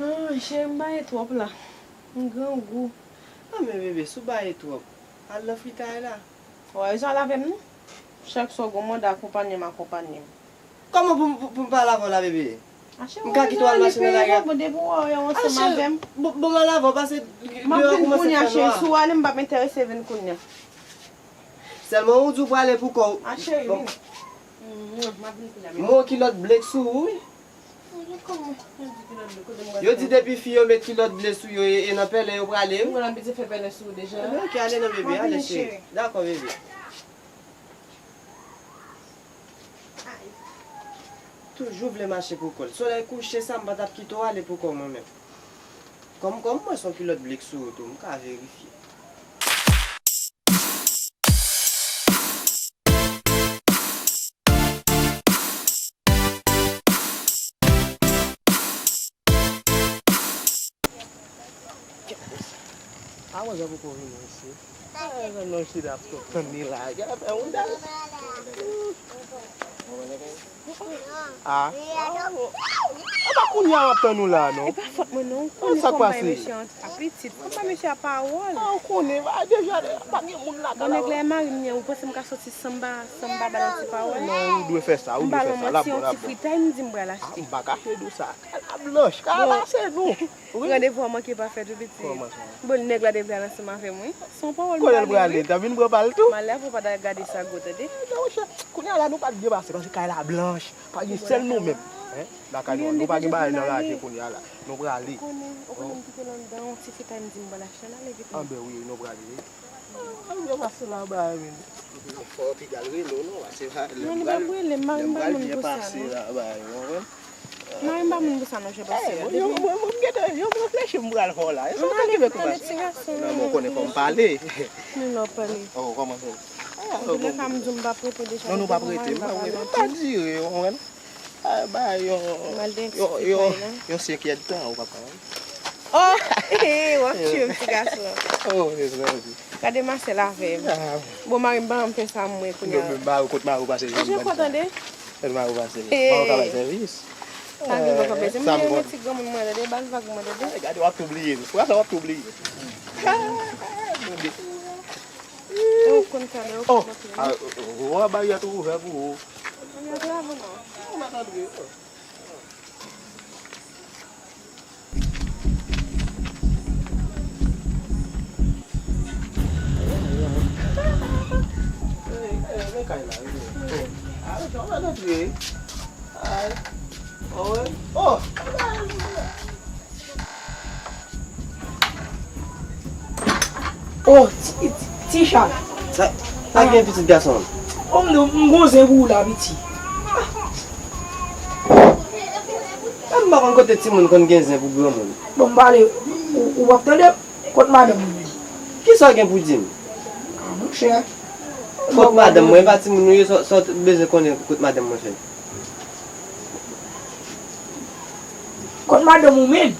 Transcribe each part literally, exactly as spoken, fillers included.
Ah, cheri, m baye twòp la. M grangou. Ah, men bebe, si w baye twòp, al nan fritay la. Ou pa bezwen al avè m, non? Chak swa w gen manda, akonpanye m, akonpanye m. Kòman pou, pou, pou m pa al avè w la, bebe? Ah, cheri, m ka kite w al mache nan lari a? Bon, depi w wè w ansanm avè m. Bon, bon, m al avè w, pase deyò a kòmanse fè nwa. M ap vin kounye a, cheri. Si w ale, m p ap enterese vin kounye a. Sèlman ou di w prale pou kò w. Ah, cheri, vini. M ap vin kounye a, men. M wè yon kilòt ble k sou ou, wi. Yo di depi fi yo met kilòt ble sou yo e, e nan pèlen yo prale, wi. M konn abitye fè pèlen sou ou deja. Ebyen, oke, ale non, bebe, ale, cheri. Dakò, bebe. Toujou vle mache pou kò l. Solèy kouche sa, m pa t ap kite w ale pou kò w mwen menm. Kòm, kòm mwen se yon kilòt ble k sou ou tou, m ka verifye. A, manzè poko vini isi. A, non, chita ap tann li la. Gade fè yon dal. A, a, a, pa kounye a m ap tann ou la, non. E pa fòt mwen, non. Ou konnen kòman mesye an apitit. Kòman mesye a pawòl. A, ou konnen, ba, deja, pa gen moun lakay la. Bon, nèg la e mari m ye, ou panse m ka soti san m pa, san m pa ba l yon ti pawòl? Non, ou dwe fè sa, ou dwe fè sa. M ba l yon manti, yon ti fritay, m di m pral achte. A, m pa ka fè dou sa. Kay la blanch, kay la se nou. Wi. Randevou an manke pa fèt wi, piti. Kòman sa? Bon, nèg la te vle al ansanm avè m, wi. Se yon pawòl m ba li, wi. Kote l prale? T ap vin pran pa l tou? M ale avè w pa t al gade sa gwo, tande. Non, monchè, kounye a la, nou pa t byen pase, paske kay la blanch, pa gen sèl nou menm. Lakay nou an, nou pa gen bagay nan raje kounye a la. Nou prale. Ou konnen, ou konnen m kite l anndan, yon ti fritay m di m pral achte, n ale vit. Anben wi, nou prale, wi. A, yo pase la ba, men. Fò w piga l rele w, non, pase la. Non, li p ap rele m, mari m pa moun pou sa, non. Mari m pa moun pou sa, non, jan pase a. Depi mwen, mwen, mwen, mwen, mwen reflechi, m pral fè w la. Ann ale, tande ti gason. Non, men w konnen fò m pale. Men lè w pale. Oh, kòman sa? Antoulèka, m di w m p ap rete deja. Non, nou p ap rete, m p ap rete. M pa dire, w konprann? A, ba, yon, yon, yon, yon senk èdtan, ou pa konprann? Oh, w ap tiye m, ti gason. Oh, mezanmi. Gade Masèl avè m. Bon, mari m pa janm fè sa mwen kounye a. Non, men mari w, kot mari w pase, janm konn sa. Kot mari w pase? Mari w ka bay sèvis. Pa gen pwoblèm. M gen yon ti granmoun mwen, tande, ba l vag mwen, tande. Gade, w ap tou bliye m. Pou sa w ap tou bliye m. Ou konn talè, ou konn talè. Oh, a, ou wè baryè tou ouvè pou ou. Ou mèt antre. Ey, ey, men kay la, wi. A, ou mèt antre. Ay. Oh, wi. Oh! Oh, ti, ti, ti Chal. Sa, sa gen pitit gason? Oh, m, m gon zen pou ou la, piti. Ah, m pa konn kote timoun konn gen zen pou granmoun. Bon, m pale, ou, ou p ap tande m? Kot madanm ou menm? Kisa w gen pou di m? Ah, monchè. Kot madanm mwen, e pa timoun nou ye, sa, sa w bezwen konnen kot madanm mwen fè? Kot madanm ou menm?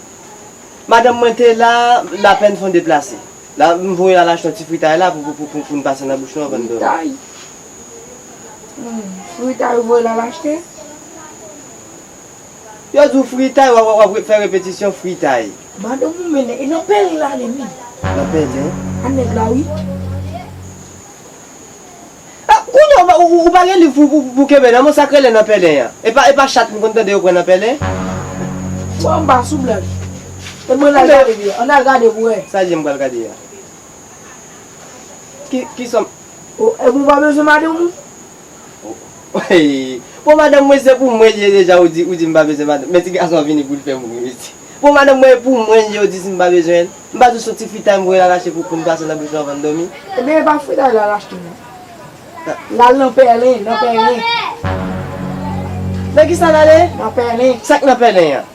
Madanm mwen te la, l apèn fon deplase. La, m voye l al achte yon ti fritay la pou, pou, pou, pou, pou n pase nan bouch nou anvan n dòmi. Fritay? Hmm, fritay ou voye l al achte? Yo di w fritay, w ap, w ap, w ap fè repetisyon fritay. Madanm ou menm, e nan pèlen l ale menm. Nan pèlen? A nèg la, wi. Ah, kounye a, ou, ou, ou pa gen liv pou, pou, pou kenbe nan men w, sa k rele nan pèlen an. E pa, e pa chat m konn tande yo pran nan pèlen? Bon, m pa sou blag. E mwen la gade li, ann al gade pou wè. Sa je m pral gade a? Ki, ki sòm? Oh, e bon, ou pa bezwen madanm ou? Bon, madanm mwen se pou mwen l ye deja, ou di, ou di m pa bezwen madanm. Men ti gason an vini pou l fè m ri, mesye. Bon, madanm mwen e pou mwen l ye, ou di si m pa bezwen l. M pa di w se yon ti fritay m voye l al achte pou, pou n pase nan bouch nou anvan n dòmi? Ebyen, e pa fritay l al achte, non. L al nan pèlen, nan pèlen. Nan kisa l ale? Nan pèlen. Sa k nan pèlen an?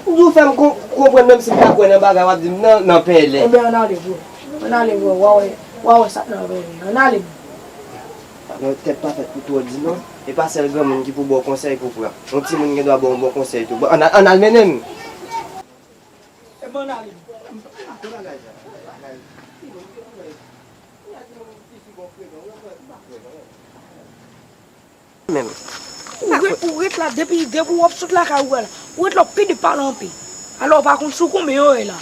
Ou di w fè m kon-, konprann, menm si m pa kwè nan bagay, w ap di m nan, nan pèlen. Ebyen, ann ale, bro. Ann ale, bro. W a wè, w a wè sa k nan pèlen. Ann ale, bro. Non, tèt pa fèt pou twò di non. E pa sèl granmoun ki pou ba w konsèy pou pran. Yon timoun gen dwa ba w yon bon konsèy tou. Bon, ann al, ann al mennen m. Ebyen, ann ale. Menm. Ou ret, ou ret la, depi, depi w ap sot lakay ou a la. Ou ret la, w pede pale anpil. Alò, w pa konn sou konbyen yo ye la.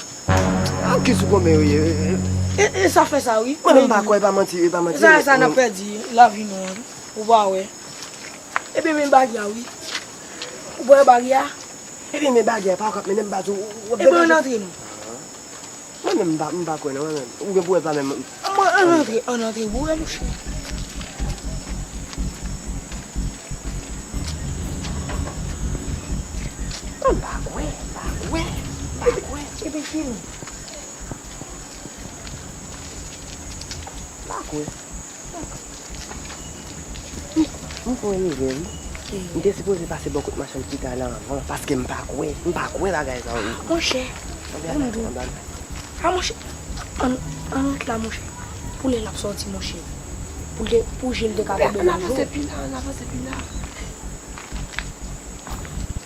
An ki sou konbyen yo ye? E, e sa fè sa, wi. Mwen menm m pa kwè, e pa manti, e pa manti. Sa, sa n ap pèdi lavi nou an. Ou pa wè. Ebyen, men bagay la, wi. Ou pa wè bagay la? Ebyen, men bagay la, pa w k ap mennen m baz ou, w ap degaje. Ebyen, ann antre non. Mwen menm, m pa, m pa kwè non, mwen menm. Ou gen pou wè pa menm. Mwen, ann antre, ann antre, wi, monchè. Mwen m pa kwè, m pa kwè, m pa kwè. Ebyen, ki nou? M pa kwè. M fè yon erè, wi. M te sipoze pase bò kot machann fritay la anvan, paske m pa kwè. M pa kwè bagay sa yo. Monchè, ann di w. A, monchè, ann, ann ret la, monchè. Pou lè l ap sòti, monchè. Pou lè, pou je l te ka tonbe nan dlo. Ann avanse pi la, ann avanse pi la.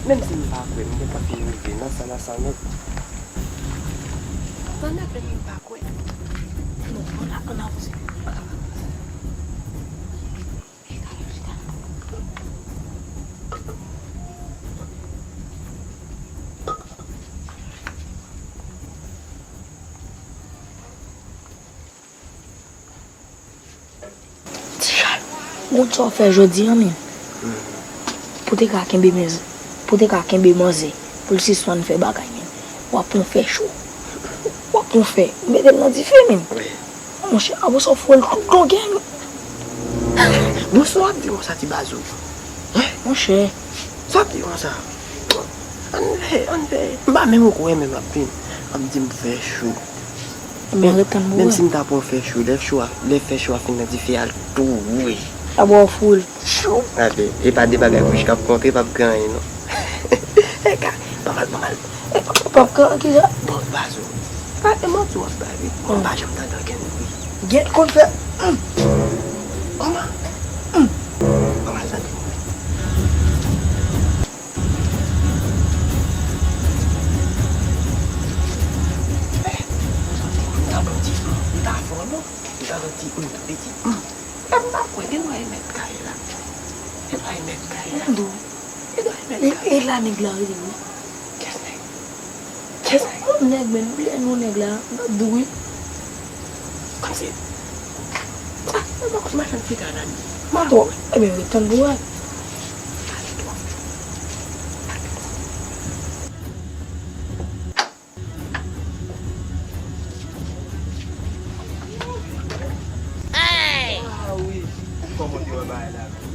Menm si m pa kwè, m gentan fin rive nan sa, nan sa nèt. Nan nèt, menm m pa kwè. Non, ann avanse, ann avanse. Ti Chal, ou konn sa w fè jodi a, menm? Pou te ka kenbe menm, pou te ka kenbe manzè, pou l sispann fè bagay, menm. W ap pran fè cho. W ap pran fè, ou mete l nan dife, menm. Monchè, apre sa, w foure l tout longè, menm. Bon, sa w ap di konsa, ti baz ou? Monchè. Sa w ap di konsa? Ann fè, ann fè. M pa menm kwè, menm ap vin. Ap di m fè cho. Ebyen, ret tann pou wè. Menm si m ta pran fè cho, lè cho a, lè fè cho a fin nan dife a, l tou wouj. Ap wè w foure l. Cho. Gade, e pa de bagay bouch k ap konte, p ap gen anyen non. E ka, pa mal, pa mal. E pa, p ap gen kisa? Bon, baz ou. Pa de manti w ap bay, wi. Mwen pa janm tande okenn bri. Gen konn fè. Kòman? Pa mal tande. M ta pran ti, m ta fò non. M ta pran ti, m tou piti. E m pa kwè, gen dwa e mèt kay la. Gen dwa e mèt kay la. Gen dwa e mèt kay la. E la nèg la rele wi. Kès nèg? Kès nèg? Yon nèg menm, lè nou nèg la, m ap di w wi. Kòmsi. A, mwen pa konn machann fritay la li. Mwen pa wè. Ebyen, ret tann pou wè. Ah wi. Kòman w te wè bagay la menm?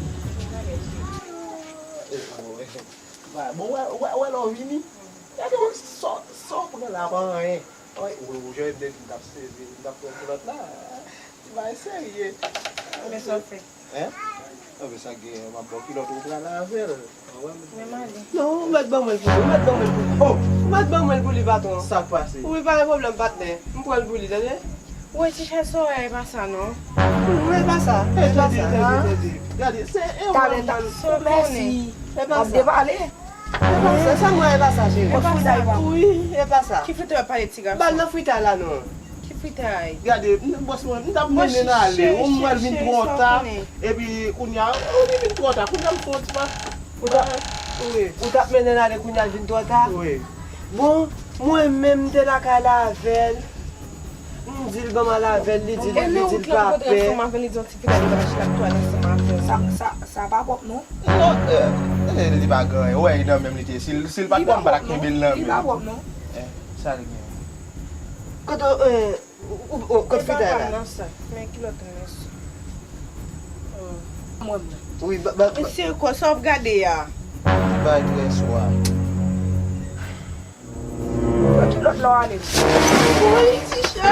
Bon, wè, wè, wè lè w vini. Gade w, sa, sa w pran la pa anyen. Wi, ou, ou jwenn depi m t ap sezi, m t ap pran kilòt la. Ti bagay serye. Men sa w fè. Hein? Anben sa gen, m ap ba w kilòt ou pral avè l. Ou wè m. Men m ale. Non, ou mèt ban mwen l pou li, ou mèt ban mwen l pou li. Oh, ou mèt ban mwen l pou li, patwon. Sa k pase? Wi, pa gen pwoblèm, patnè. M pran l pou li, tande? Woy, ti chèz sa w wè, e pa sa non. Wi, e pa sa, e pa sa. Tande, tande, tande. Gade, se erè m. Talè, talè. Mèsi. E pa sa. W ap depale. E pa sa, sa m wè, e pa sa, cheri. E pa sa. Wi, e pa sa. Ki fritay w ap pale, ti gason? Bal nan fritay la, non. Ki fritay? Gade, m, bòs mwen, m t ap mennen l ale. Ou m wè l vin twò ta. Epi, kounye a, ou li vin twò ta. Kounye a, m fè yon ti pa. Ou t ap, wi. Ou t ap mennen l ale, kounye a, l vin twò ta? Wi. Bon, mwen menm, m te lakay la avè l. M di l ban m al avè l, li di l, li di l pa pè. Sa, sa, sa pa pwòp non. Non, eh, eh, li pa gen anyen. Ou wè, e nan men m li te ye. Si l, si l pa t pwòp, m pa t ap kenbe l nan men m. Li pa pwòp non. Eh, sa l gen? Kote, eh, ou, ou, ou, kote fritay la? Nan sak. Men kilòt ou nan sak. Mwen, mwen. Wi, ba, ba, ba. Mesye, kò sa w ap gade a? Bay trè swa. Lòt la w ale. Wi, ti chè.